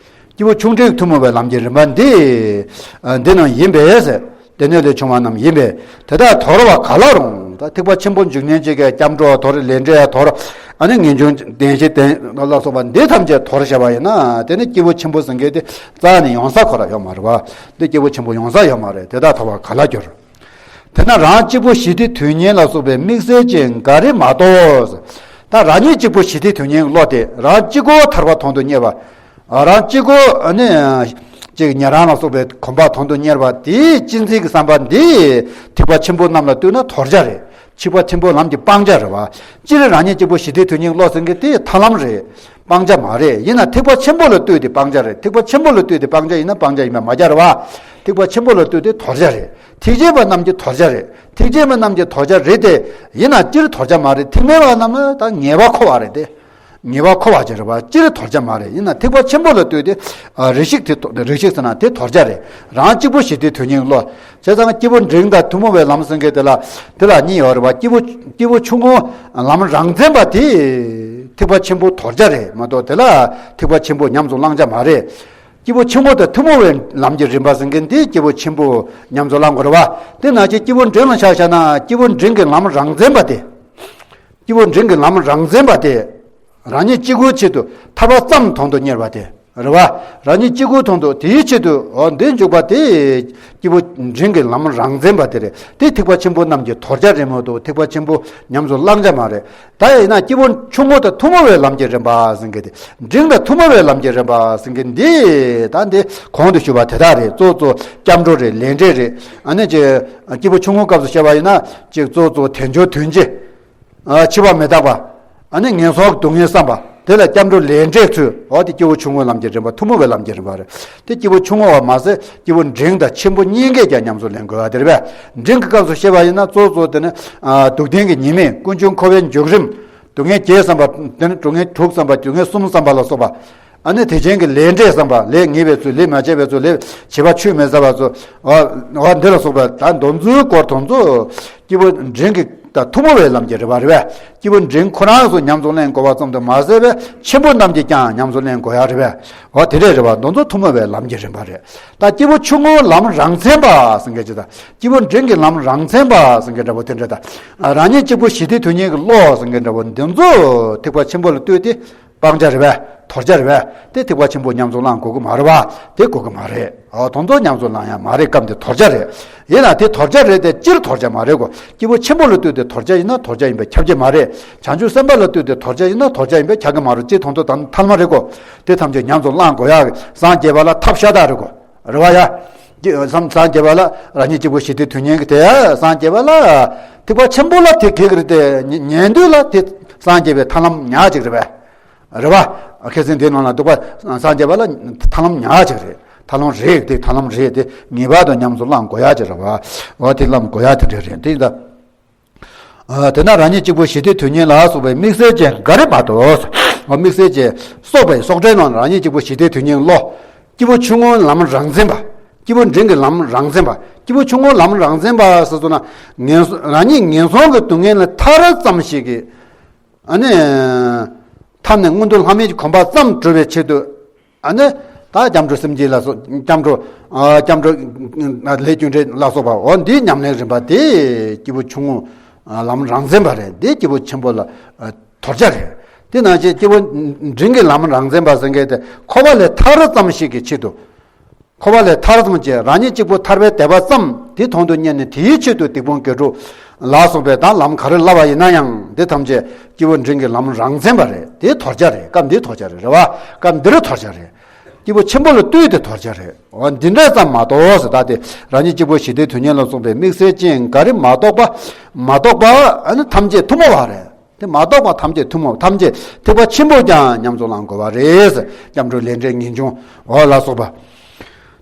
སྐྱེས་བུ་ཆུང་འབྲིང་ཐུན་མོང་བའི་ལམ་གྱི་རིམ་པ་འདི། ཨ། འདི་རྣམས་ཡིན་པས་ཟེར། སྡེ་སྣོད་ལས་བྱུང་བ་རྣམས་ཡིན་པས། དེ་དག་དོར་བ་ག་ལ་རུང་། ད་ཐེག་པ་ཆེན་པོ་འཇུག་མཁན་གཅིག་གིས་སྐྱབས་འགྲོ་དོར། ལས་འབྲས་དོར། ཨ་ནི་ངེས་འབྱུང་བདེན་བཞི་བདེན་ལ་སོགས་པ་འདི་ཐམས་ཅད་དོར་བྱས་པ་ཡིན་ན། དེ་ནི་སྐྱེས་བུ་ཆེན་པོ་ཟེར་མཁན་དེ་རྩ་ནས་ཡོང་ས་ཁོ་རང་ཡོད་མ་རེད་པ། འདི་སྐྱེས་བུ་ཆེན་པོ་ཡོང་ས་ཡོད་མ་རེད། དེ་དག་དོར་བ་ག་ལ་འགྱུར། དེས་ན་རང་གཅིག་པུ་ཞི་བདེའི་དོན་གཉེར་ལ་སོགས་པའི་དམིགས་བསལ་ཅན་འགའ་རེ་མ་གཏོགས། ད་རང་ཉིད་གཅིག་པུ་ཞི་བདེའི་དོན་གཉེར་བློ་དེ་རང་གཅིག་པོ་ཐར་པ་དོན་དུ་གཉེར་བ། རང་གཅིག་པོ་ནི་ཅིག་ཉན་རང་ལ་སོགས་པའི་གོམས་པ་དོན་དུ་གཉེར་བ་དེའི་གཅེས་འཛིན་གྱི་བསམ་པ་འདི་ཐེག་པ་ཆེན་པོ་རྣམས་ལ་ལྟོས་ན་དོར་བྱ་རེད། ཐེག་པ་ཆེན་པོའི་ལམ་གྱི་སྤང་བྱ་རེད་པ། སྤྱིར་རང་ཉིད་གཅིག་པུ་ཞི་བདེའི་དོན་གཉེར་བློ་ཟེར་མཁན་དེ་ཐར་ལམ་རེད། སྤང་བྱ་མ་རེད། ཡིན་ན་ཐེག་པ་ཆེན་པོ་ལ་ལྟོས་ཏེ་སྤང་བྱ་རེད། ཐེག་པ་ཆེན་པོ་ལ་ལྟོས་ཏེ་སྤང་བྱ་ཡིན་ན་སྤང་བྱ་ཡིན་པ་མ་རེད་པ། ཐེག་པ་ཆེན་པོ་ལ་ལྟོས་ཏེ་དོར་བྱ་རེད། ཐེག་ཆེན་པ་རྣམས་ཀྱི་དོར་བྱ་རེད། ཐེག་ཆེན་པ་རྣམས་ཀྱི་དོར་བྱ་རེད་དེ། ཡིན་ན་སྤྱིར་དོར་བྱ་མ་རེད། ཐེག་དམན་པ་རྣམས་ལ་ད་ངེས་པ་འཁོར་བ་རེད་དེ། ངེས་པ་འཁོར་བ་ཅིག་རེད་པ། སྤྱིར་དོར་བྱ་མ་རེད། ཡིན་ན་ཐེག་པ་ཆེན་པོ་ལ་ལྟོས་ཏེ། ཨ། རེ་ཞིག་དེ་དོ། རེ་ཞིག་ཟེར་ན་དེ་དོར་བྱ་རེད། རང་གཅིག་པུ་ཞི་བདེའི་དོན་གཉེར་བློ། བྱས་ཙང་སྐྱེས་བུ་འབྲིང་དང་ཐུན་མོང་བའི་ལམ་ཟེར་མཁན་དེ་ལ། དེ་ལ་གཉིས་ཡོད་རེད་པ། སྐྱེས་བུ། སྐྱེས་བུ་ཆུང་ངུ་ལམ་རང་མཚན་པ་དེ་ཐེག་པ་ཆེན་པོ་དོར་བྱ་རེད་མ་གཏོགས་དེ་ལ་ཐེག་པ་ཆེན་པོ་ཉམས་སུ་བླང་བྱ་མ་རེད། སྐྱེས་བུ་ཆུང་ངུ་དང་ཐུན་མོང་བའི་ལམ་གྱི་རིམ་པ་ཟེར་མཁན་དེ་སྐྱེས་བུ་ཆེན་པོ་ཉམས་སུ་བླང་དགོས་རེད་པ། དེ་ནང་བཞིན་སྐྱེས་བུ་འབྲིང་ལ་ཆ་བཞག་ན་སྐྱེས་བུ་འབྲིང་གི་ལམ་རང་མཚན་པ་དེ། སྐྱེས་བུ་འབྲིང་གི་ལམ་རང་མཚན་པ་དེ། རང་ཉིད་གཅིག་པུའི་ཆེད་དུ་ཐར་པ་ཙམ་དོན་དུ་གཉེར་བ་དེ་རེད་པ། རང་ཉིད་གཅིག་པུའི་དོན་དུ་དེའི་ཆེད་དུ། འོ་འདི་འཇུག་པ་དེ་སྐྱེས་བུ་འབྲིང་གི་ལམ་རང་མཚན་པ་དེ་རེད། དེ་ཐེག་པ་ཆེན་པོ་རྣམས་ཀྱི་དོར་བྱ་རེད་མ་གཏོགས་ཐེག་པ་ཆེན་པོ་ཉམས་སུ་བླང་བྱ་མ་རེད། ད་ཡིན་ན་སྐྱེས་བུ་ཆུང་ངུ་དང་ཐུན་མོང་བའི་ལམ་གྱི་རིམ་པ་ཟེར་མཁན་དེ། འབྲིང་དང་ཐུན་མོང་བའི་ལམ་གྱི་རིམ་པ་ཟེར་མཁན་འདི། ད་འདི་གོང་དུ་ཞུས་པ་དེ་དག་རེད། གཙོ་གཙོ་སྐྱབས་འགྲོ་རེད། ལས་འབྲས་རེད། ཨ་ནི་ཅིག་སྐྱེས་བུ་ཆུང་ངུའི་སྐབས་སུ་བཤད་པ་ཡིན་ན་ཅིག་གཙོ་གཙོ་དལ་འབྱོར་དོན་སྤྱི། ཨ། འཆི་བ་མི་རྟག་པ། ཨ་ནི་ངན་སོང་གི་སྡུག་བསྔལ་བསམ་པ། དེ་ལ་སྐྱབས་འགྲོ་ལས་འབྲས་ཚུལ། འོ་དེ་སྐྱེས་བུ་ཆུང་ངུའི་ལམ་གྱི་རིམ་པ། ཐུན་མོང་བའི་ལམ་གྱི་རིམ་པ་རེད། དེ་སྐྱེས་བུ་ཆུང་ངུ་བ་མ་ཟད་སྐྱེས་བུ་འབྲིང་དང་ཆེན་པོ་གཉིས་ཀས་ཀྱང་ཉམས་སུ་ལེན་དགོས་པ་དེ་རེད་པས། འབྲིང་གི་སྐབས་སུ་བཤད་པ་ཡིན་ན་གཙོ་གཙོ་དེ་ནི། ཨ། སྡུག་བདེན་གྱི་ཉེས་དམིགས། ཀུན་འབྱུང་འཁོར་བའི་འཇུག་རིམ། སྡུག་བསྔལ་བརྒྱད་བསམ་པ། དེ་ནི་སྡུག་བསྔལ་དྲུག་བསམ་པ། སྡུག་བསྔལ་གསུམ་བསམ་པ་ལ་སོགས་པ། ཨ་ནི་དེ་ཅན་གྱི་ལས་འབྲས་བསམ་པ། ལས་ངེས་པའི་ཚུལ། ལས་མ་བྱས་པའི་ཚུལ། ལས་བྱས་པ་ཆུད་མི་ཟ་བའི་ཚུལ། འོ་འདི་ལ་སོགས་པ་ད་འདི་ཚོའི་སྐོར་དེ་ཚོ་སྐྱེས་བུ་འབྲིང་གི་དང་ཐུན་མོང་བའི་ལམ་གྱི་རེད་པ། རེད་པས། སྐྱེས་བུ་འབྲིང་ཁོ་རང་ཚོ་ཉམས་སུ་ལེན་དགོས་པ་ཙམ་དུ་མ་ཟད་པའི་ཆེན་པོ་རྣམས་ཀྱིས་ཀྱང་ཉམས་སུ་ལེན་དགོས་ཡ་རེད་པས། འོ་དེ་འདྲས་རེད་པ། འདི་ཚོ་ཐུན་མོང་བའི་ལམ་གྱི་རིམ་པ་རེད། ད་སྐྱེས་བུ་ཆུང་ངུའི་ལམ་རང་མཚན་པ་ཟེར་མཁན་ཅིག་དང་། སྐྱེས་བུ་འབྲིང་གི་ལམ་རང་མཚན་པ་ཟེར་མཁན་འདྲ་པོ་དེ་འདྲ་དང་། རང་ཉིད་གཅིག་པུ་ཞི་བདེའི་དོན་གཉེར་གྱི་བློ་ཟེར་མཁན་འདྲ་པོ་འདི་ཚོ་ཐེག་པ་ཆེན་པོ་ལ་ལྟོས་ཏེ། སྤང་བྱ་རེད་པས། དོར་བྱ་རེད་པས། དེ་ཐེག་པ་ཆེན་པོ་མཉམ་རྫོགས་བླང་དགོས་ཀྱི་མ་རེད་པ། དེ་དགོས་ཀྱི་མ་རེད། ཨོ་དེ་ཚོ་མཉམ་རྫོགས་བླང་ཡ་མ་རེད། སྐབས་འདི་དོར་བྱ་རེད། ཡིན་ན་དེ་དོར་བྱ་རེད་དེ་སྤྱིར་དོར་བྱ་མ་རེད་གོ། སྐྱེས་བུ་ཆེན་པོ་ལ་ལྟོས་ཏེ་དོར་བྱ་ཡིན་ན་དོར་བྱ་ཡིན་པས་ཁྱབ་ཀྱི་མ་རེད། བྱང་ཆུབ་སེམས་དཔའ་ལ་ལྟོས་ཏེ་དོར་བྱ་ཡིན་ན་དོར་བྱ་ཡིན་པས་ཁྱབ་ཀྱི་མ་རེད། སྤྱིར་དོན་དུ་དང་ཐལ་མོ་རེད་གོ། དེ་ཐམས་ཅད་མཉམ་རྫོགས་བླང་དགོས་ཡ་གི་སངས་རྒྱས་པ་ལ་ཐབས་ཤ་སྟག་རེད་གོ། རེད་པ་ཡ། སངས་རྒྱས་པ་ལ་རང་ཉིད་གཅིག་པུ་ཞི་བདེའི་དོན་གཉེར་གྱི་དེ་སངས་རྒྱས་པ་ལ་ཐེག་པ་ཆེན་པོ་ལ་དེ་གེགས་རེད་དེ་ཉན་དུས་ལ་དེ་སངས་རྒྱས་པའི་ཐར་ལམ་ཉག་གཅིག་རེད་པས། རེད་པ། ཁ་སང་དེ་ནང་ལ་འདུག་པ། སངས་རྒྱས་པ་ལ་ཐར་ལམ་ཉག་གཅིག་རེད། ཐར་ལམ་རེད་དེ་ཐར་ལམ་རེད་དེ་ངེས་པར་དུ་ཉམས་སུ་བླང་དགོས་ཡ་གཅིག་རེད་པ། འོ་དེ་བླང་དགོས་ཡ་དེ་འདྲ་རེད་དེ་ད། དེ་ན་རང་ཉིད་གཅིག་པུ་ཞི་བདེའི་དོན་གཉེར་ལ་སོགས་པའི་དམིགས་བསལ་ཅན་འགའ་རེ་མ་གཏོགས། དམིགས་བསལ་ཅན་སོགས་པའི་སོགས་སྒྲའི་ནང་ལ་རང་ཉིད་གཅིག་པུ་ཞི་བདེའི་དོན་གཉེར་བློ། སྐྱེས་བུ་ཆུང་ངུའི་ལམ་རང་མཚན་པ། སྐྱེས་བུ་འབྲིང་གི་ལམ་རང་མཚན་པ། སྐྱེས་བུ་ཆུང་ངུའི་ལམ་རང་མཚན་པ་ཟེར་སོང་ན། ངན་སོང་རང་ཉིད་ངན་སོང་གི་སྡུག་བསྔལ་ལས་ཐར་ཙམ་ཞིག་གི། ཨ་ནི། ཐར་ནས་མངོན་མཐོ་ལྷ་མིའི་གོ་འཕང་ཙམ་སྒྲུབ་པའི་ཆེད་དུ། ཨ་ནི། ད་སྐྱབས་འགྲོ་སེམས་བསྐྱེད་ལ་སོགས་སྐྱབས་འགྲོ། སྐྱབས་འགྲོ། ལས་རྒྱུ་འབྲས་ལ་སོགས་པ་འོ་འདིའི་ཉམས་ལེན་རིམ་པ་དེ་སྐྱེས་བུ་ཆུང་ངུ་ལམ་རང་མཚན་པ་རེད། འདི་སྐྱེས་བུ་ཆེན་པོ་ལ་དོར་བྱ་རེད། དེ་ནང་བཞིན་སྐྱེས་བུ་འབྲིང་གི་ལམ་རང་མཚན་པ་ཟེར་མཁན་དེ་འཁོར་བ་ལས་ཐར་ཙམ་ཞིག་གི་ཆེད་དུ། འཁོར་བ་ལས་ཐར་ཙམ་གྱི་རང་ཉིད་གཅིག་པུ་ཐར་པའི་དད་པ་ཙམ་དེ་དོན་དུ་གཉེར་ནས་དེའི་ཆེད་དུ་སྡིག་སྤོང་དགེ་སྒྲུབ་ལ་སོགས་པའི་དང་ལམ་ག་རེ་བསླབ་པ་ཡིན་ན་ཡང་དེ་ཐམས་ཅད་སྐྱེས་བུ་འབྲིང་གི་ལམ་རང་མཚན་པ་རེད། དེ་དོར་བྱ་རེད། སྐབས་འདིའི་དོར་བྱ་རེད། རེད་པ། སྐབས་འདིར་དོར་བྱ་རེད། སྐྱེས་བུ་ཆེན་པོ་ལ་ལྟོས་ཏེ་དོར་བྱ་རེད། འོ་འདི་འདྲ་ཙམ་མ་གཏོགས་ཟེར་ད་དེ་རང་ཉིད་གཅིག་པུ་ཞི་བདེའི་དོན་གཉེར་ལ་སོགས་པའི་དམིགས་བསལ་ཅན་འགའ་རེ་མ་གཏོགས་པ། མ་གཏོགས་པ་ཨ་ནི་ཐམས་ཅད་ཐུན་མོང་བ་རེད། དེ་མ་གཏོགས་པ་ཐམས་ཅད་ཐུན་མོང་ཐམས་ཅད་ཐེག་པ་ཆེན་པོ་ཀྱང་ཉམས་སུ་བླང་དགོས་པ་རེད། སྐྱབས་འགྲོ་ལས་འབྲས་ངེས་འབྱུང་འོ་ལ་སོགས་པ།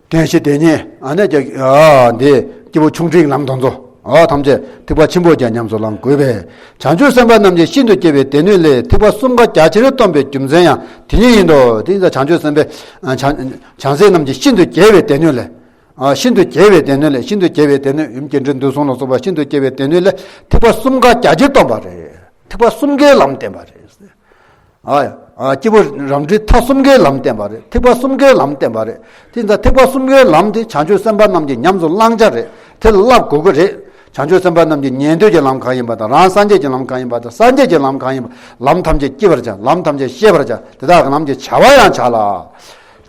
དོན་བཞི་དེ་ཉིད་ཨ་ནི་ཀྱི་ཨ་འདི་སྐྱེས་བུ་ཆུང་འབྲིང་ལམ་དང་ཚོ་འོ་ཐམས་ཅད་ཐེག་པ་ཆེན་པོ་ཀྱང་ཉམས་སུ་བླང་དགོས་པས། བྱང་ཆུབ་སེམས་དཔའ་རྣམས་ཀྱི་ཤིན་ཏུ་རྒྱས་པའི་སྡེ་སྣོད་ལས་ཐེག་པ་གསུམ་ཀ་རྒྱ་ཆེར་སྟོན་པའི་རྒྱུ་མཚན་ཡང་དེ་ཉིད་ཡིན་ཏོ། དེ་ཡིན་ཙང་བྱང་ཆུབ་སེམས་དཔའི་བྱང་བྱང་སེམས་རྣམས་ཀྱི་ཤིན་ཏུ་རྒྱས་པའི་སྡེ་སྣོད་ལས། ཨ་ཤིན་ཏུ་རྒྱས་པའི་སྡེ་སྣོད་ལས། ཤིན་ཏུ་རྒྱས་པའི་སྡེ་སྣོད་ཡུམ་རྒྱས་འབྲིང་བསྡུས་གསུམ་ལ་སོགས་པ་ཤིན་ཏུ་རྒྱས་པའི་སྡེ་སྣོད་ལས་ཐེག་པ་གསུམ་ཀ་རྒྱ་ཆེར་སྟོན་པ་རེད། ཐེག་པ་གསུམ་ཀའི་ལམ་བསྟན་པ་རེད། ཨ་ཨ་སྐྱེས་བུ་རབ་འབྲིང་ཐ་གསུམ་ཀའི་ལམ་བསྟན་པ་རེད། ཐེག་པ་གསུམ་ཀའི་ལམ་བསྟན་པ་རེད། དེ་ཡིན་ཙང་ཐེག་པ་གསུམ་ཀའི་ལམ་དེ་བྱང་ཆུབ་སེམས་དཔའ་རྣམས་ཀྱིས་ཉམས་སུ་བླང་བྱ་རེད། དེ་ལ་བསླབ་དགོས་ཀྱི་རེད། བྱང་ཆུབ་སེམས་དཔའ་རྣམས་ཀྱི་ཉན་ཐོས་ཀྱི་ལམ་གང་ཡིན་པ་དང་རང་སངས་རྒྱས་ཀྱི་ལམ་གང་ཡིན་པ་དང་སངས་རྒྱས་ཀྱི་ལམ་གང་ཡིན་པ། ལམ་ཐམས་ཅད་སྐྱེ་བར་བྱ། ལམ་ཐམས་ཅད་ཤེས་པར་བྱ། དེ་དག་གི་ལམ་གྱི་བྱ་བ་ཡང་བྱ་ལ།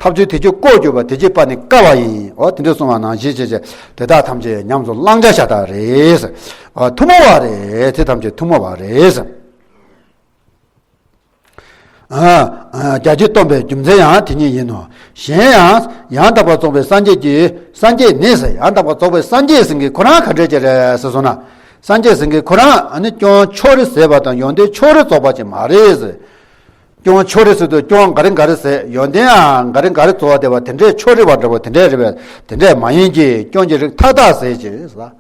ཐབས་ཚུལ་དེ་ཆོས་ལྐོག་གྱུར་པ། དེ་ཕྱིར་དཔའ་ནི་དཀའ་བ་ཡིན། འོ་དེ་འདྲ་གསུངས་པ་ནང་བཞིན་བྱས་བྱས་དེ་དག་ཐམས་ཅད་ཉམས་སུ་བླང་བྱ་ཤ་སྟག་རེད། འོ་ཐུན་མོང་བ་རེད། དེ་ཐམས་ཅད་ཐུན་མོང་བ་རེད། ཨ་ཨ་རྒྱ་ཆེར་སྟོན་པའི་རྒྱུ་མཚན་ཡང་དེ་ཉིད་ཡིན་ནོ། གཞན་ཡང་ཡང་དག་པར་རྫོགས་པའི་སངས་རྒྱས་ཀྱི་སངས་རྒྱས་ནི་ཟེར། ཡང་དག་པར་རྫོགས་པའི་སངས་རྒྱས་ཟེར་མཁན་གྱི་ཁོ་རང་ག་འདྲ་ཅིག་རེད་ཟེར་སོང་ན། སངས་རྒྱས་ཟེར་མཁན་གྱི་ཁོ་རང་ཨ་ནི་སྐྱོན་ཕྱོགས་རིས་ཟད་པ་དང་ཡོན་ཏན་ཕྱོགས་རིས་རྫོགས་པ་ཅིག་མ་རེད་ཟེར། སྐྱོན་ཕྱོགས་རིས་ཟེར་དུས་སྐྱོན་འགའ་རེ་འགའ་རེ་ཟད། ཡོན་ཏན་ཡང་འགའ་རེ་འགའ་རེ་རྫོགས་པ་དེ་བ་དེ་འདྲའི་ཕྱོགས་རིས་པ་འདྲ་བོ་དེ་འདྲའི་རེད་པས། དེ་འདྲས་མ་ཡིན་གྱི་སྐྱོན་གྱི་རིགས་མཐའ་དག་ཟད་ཅེས་ཟེར།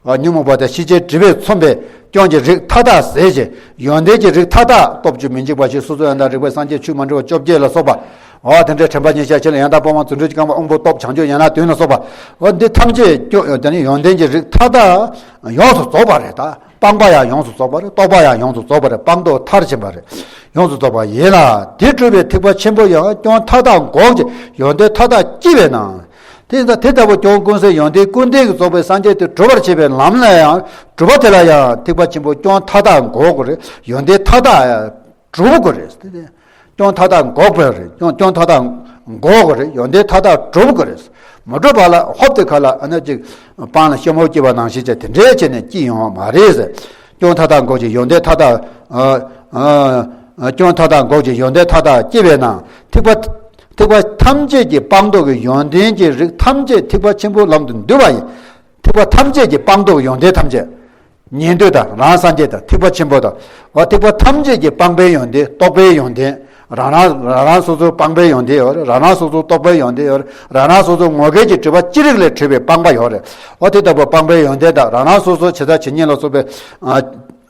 ཨ་ཉོན་མོངས་པ་དང་ཤེས་བྱའི་སྒྲིབ་པས་མཚོན་པའི་སྐྱོན་གྱི་རིགས་མཐའ་དག་ཟད་ཅེས། ཡོན་ཏན་གྱི་རིགས་མཐའ་དག་སྟོབས་བཅུ་མི་འཇིགས་པ་བཞི། སོ་སོ་ཡང་དག་རིག་པའི་སངས་རྒྱས་ཆོས་མ་འདྲེས་པ་བཅོ་བརྒྱད་ལ་སོགས་པ། འོ་དེ་འདྲའི་དྲན་པ་ཉེར་བཞག་ཆེ་ལ་ཡང་དག་པོ་མ་བརྩོན་འགྲུས་ཀྱི་རྐང་པ་དབང་པོ་སྟོབས་བྱང་ཆུབ་ཡན་ལག་བདུན་ལ་སོགས་པ། འོ་འདི་ཐམས་ཅད་སྐྱོ་དེ་ནི་ཡོན་ཏན་གྱི་རིགས་མཐའ་དག་ཡོངས་སུ་རྫོགས་པ་རེད་ད། སྤངས་པ་ཡང་ཡོངས་སུ་རྫོགས་པ་རེད། རྟོགས་པ་ཡང་ཡོངས་སུ་རྫོགས་པ་རེད། སྤངས་རྟོགས་མཐར་ཕྱིན་པ་རེད། ཡོངས་སུ་རྫོགས་པ་ཡིན་ལ། དེ་སྒྲུབ་པའི་ཐེག་པ་ཆེན་པོ་ཡང་སྐྱོན་མཐའ་དག་འགོག་ཅིང་ཡོན་ཏན་མཐའ་དག་སྐྱེ་བས་ན། དེ་ཡིན་ཙང་དེ་ལྟ་བུ་སྐྱོན་ཀུན་ཟད་ཡོན་ཏན་ཀུན་ལྡན་གྱིས་རྫོགས་པའི་སངས་རྒྱས་དེ་སྒྲུབ་པར་བྱེད་པའི་ལམ་ལ་ཡང་སྒྲུབ་པ་དེ་ལ་ཡང་ཐེག་པ་ཆེན་པོ་སྐྱོན་མཐའ་དག་འགོག་དགོས་རེད། ཡོན་ཏན་མཐའ་དག་སྒྲུབ་དགོས་རེད། སྐྱོན་མཐའ་དག་འགོག་པ་རེད། སྐྱོན་སྐྱོན་མཐའ་དག་འགོག་དགོས་རེད། ཡོན་ཏན་མཐའ་དག་སྒྲུབ་དགོས་རེད། མ་སྒྲུབ་པ་ལ་ཧོབ་དེ་ཁ་ལ་ཨ་ནི་ཅིག་སྤང་ལ་ཤོ་མོ་སྐྱེས་པ་ནང་བཞིན་བྱས་དེ་འདྲས་བྱས་ནས་སྐྱེ་ཡོང་བ་མ་རེད་ཟེར། སྐྱོན་མཐའ་དག་འགོག་ཅིང་ཡོན་ཏན་མཐའ་དག་ཨ་ཨ་སྐྱོན་མཐའ་དག་འགོག་ཅིང་ཡོན་ཏན་མཐའ་དག་སྐྱེ་བས་ན། ཐེག་པ་ཐེག་པ་ཐམས་ཅད་ཀྱི་སྤངས་རྟོགས་ཀྱི་ཡོན་ཏན་གྱི་རིགས་ཐམས་ཅད་ཐེག་པ་ཆེན་པོའི་ལམ་དུ་འདུ་བ་ཡིན། ཐེག་པ་ཐམས་ཅད་ཀྱི་སྤངས་རྟོགས་ཀྱི་ཡོན་ཏན་ཐམས་ཅད། ཉན་ཐོས་དང་རང་སངས་རྒྱས་དང་ཐེག་པ་ཆེན་པོ་དང་། འོ་ཐེག་པ་ཐམས་ཅད་ཀྱི་སྤངས་པའི་ཡོན་ཏན། རྟོགས་པའི་ཡོན་ཏན། རང་རང་རང་རང་སོ་སོའི་སྤངས་པའི་ཡོན་ཏན་ཡོད་རེད། རང་རང་སོ་སོའི་རྟོགས་པའི་ཡོན་ཏན་ཡོད་རེད། རང་རང་སོ་སོའི་ངོ་སྐལ་གྱི་སྒྲིབ་པ་ཅི་རིགས་ལས་གྲོལ་བའི་སྤངས་པ་ཡོད་རེད། འོ་དེ་ལྟ་བུ་སྤངས་པའི་ཡོན་ཏན་དང་རང་རང་སོ་སོའི་བྱེ་བྲག་ཇི་སྙེད་ལ་སོགས་པའི་ཨ་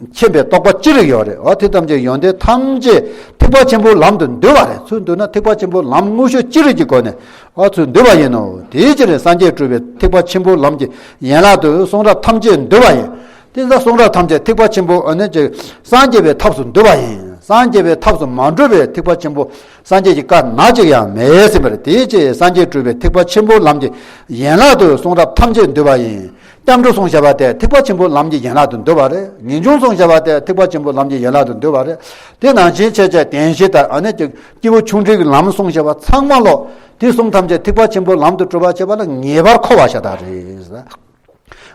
མཁྱེན་པའི་རྟོགས་པ་ཅི་རིགས་ཡོད་རེད། འོ་དེ་ཐམས་ཅད་ཡོན་ཏན་ཐམས་ཅད་ཐེག་པ་ཆེན་པོའི་ལམ་དུ་འདུལ་བ་རེད། ཚུར་འདུལ་ན་ཐེག་པ་ཆེན་པོའི་ལམ་དངོས་ཤུགས་ཅི་རིགས་ཀྱི་སྒོ་ནས་འོ་ཚུར་འདུལ་བ་ཡིན་ནོ། དེའི་ཕྱིར་སངས་རྒྱས་སྒྲུབ་པའི་ཐེག་པ་ཆེན་པོའི་ལམ་གྱི་ཡན་ལག་ཏུ་གསུང་རབ་ཐམས་ཅད་འདུལ་བ་ཡིན། དེ་ལྟར་གསུང་རབ་ཐམས་ཅད་ཐེག་པ་ཆེན་པོ་ཨ་ནི་ཅིག་སངས་རྒྱས་པའི་ཐབས་སུ་འདུལ་བ་ཡིན། སངས་རྒྱས་པའི་ཐབས་སུ་མ་འགྲོ་བའི་ཐེག་པ་ཆེན་པོ་སངས་རྒྱས་ཀྱི་བཀའ་ནང་གཅིག་ཡང་མེད་ཟིན་པ་རེད། དེའི་ཕྱིར་སངས་རྒྱས་སྒྲུབ་པའི་ཐེག་པ་ཆེན་པོའི་ལམ་གྱི་ཡན་ལག་ཏུ་གསུང་རབ་ཐམས་ཅད་འདུལ་བ་ཡིན། སྐྱབས་འགྲོ་གསུངས་བཞག་པ་དེ་ཐེག་པ་ཆེན་པོའི་ལམ་གྱི་ཡན་ལག་ཏུ་འདུ་བ་རེད། ངེས་འབྱུང་གསུངས་བཞག་པ་དེ་ཐེག་པ་ཆེན་པོའི་ལམ་གྱི་ཡན་ལག་ཏུ་འདུ་བ་རེད། དེ་ནང་བཞིན་བྱས་བྱས་བདེན་བཞི་དང་ཨ་ནི་ཅིག་སྐྱེས་བུ་ཆུང་འབྲིང་གི་ལམ་གསུངས་བཞག་པ་ཚང་མ་ལོ། དེ་གསུམ་ཐམས་ཅད་ཐེག་པ་ཆེན་པོའི་ལམ་དུ་གྲུབ་པར་བྱེད་པ་ལ་ངེས་པར་མཁོ་བ་ཤ་སྟག་རེད།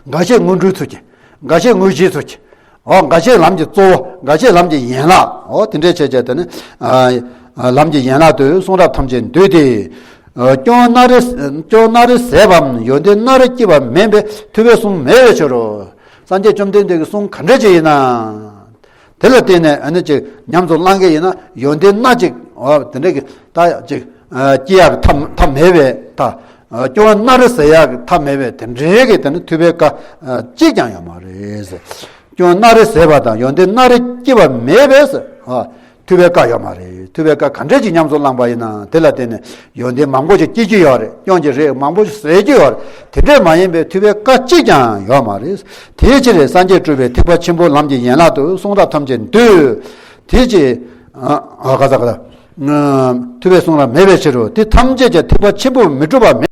འགའ་ཤས་དངོས་འབྲེལ་ཚུལ་གྱིས། འགའ་ཤས་དངོས་གཞིའི་ཚུལ་གྱིས། འོ་འགའ་ཤས་ལམ་གྱི་གཙོ་བོ། འགའ་ཤས་ལམ་གྱི་ཡན་ལག་འོ་དེ་འདྲས་བྱས་བྱས་དེ་ནི། ཨ་ཨ་ལམ་གྱི་ཡན་ལག་ཏུ་གསུང་རབ་ཐམས་ཅད་འདུས་ཏེ། ཨ་སྐྱོན་སྣ་རེ་སྐྱོན་སྣ་རེ་ཟད་པའམ་ཡོན་ཏན་སྣ་རེ་སྐྱེས་པ་མིན་པས་ཐུབ་པའི་གསུང་མེད་པའི་ཕྱིར་རོ། སངས་རྒྱས་བཅོམ་ལྡན་འདས་ཀྱི་གསུང་ག་འདྲས་ཅིག་ཡིན་ན། དེ་ལ་བརྟེན་ནས་ཨ་ནི་ཅིག་ཉམས་སུ་བླང་མཁན་ཡིན་ན་ཡོན་ཏན་སྣ་ཅིག་འོ་དེ་འདྲས་ཀྱི་ད་ཅིག་ཨ་སྐྱེ་ཡག་ཐབས་ཐབས་མེད་པས་ད། ཨ་སྐྱོན་སྣ་རེ་ཟད་ཡག་ཐབས་མེད་པས་དེ་འདྲའི་གི་དེ་ནི་ཐུབ་པའི་བཀའ་ཨ་གཅིག་ཀྱང་ཡོད་མ་རེད། སྐྱོན་སྣ་རེ་ཟད་པ་དང་ཡོན་ཏན་སྣ་རེ་སྐྱེས་པ་མེད་པས་ཨ་ཐུབ་པའི་བཀའ་ཡོད་མ་རེད། ཐུབ་པའི་བཀའ་ག་འདྲས་ཀྱི་ཉམས་སུ་བླངས་པ་ཡིན་ན་དེ་ལ་བརྟེན་ནས་ཡོན་ཏན་མང་པོ་ཞིག་སྐྱེ་རྒྱུ་ཡོད་རེད། སྐྱོན་གྱི་རིགས་མང་པོ་ཞིག་ཟད་རྒྱུ་ཡོད་རེད། དེ་འདྲས་མ་ཡིན་པའི་ཐུབ་པའི་བཀའ་གཅིག་ཀྱང་ཡོད་མ་རེད། དེའི་ཕྱིར་སངས་རྒྱས་སྤྲུལ་པའི་ཐེག་པ་ཆེན་པོའི་ལམ་གྱི་ཡན་ལག་ཏུ་གསུང་རབ་ཐམས་ཅད་འདུས། དེའི་ཕྱིར་ཨ་ཨ་ག་ས་ག་ས། ཐུབ་པའི་གསུང་རབ་མེད་པའི་ཕྱིར་རོ། དེ་ཐམས་ཅད་ཀྱང་ཐེག་པ་ཆེན་པོར་མི་འགྲུབ་པ་མེད།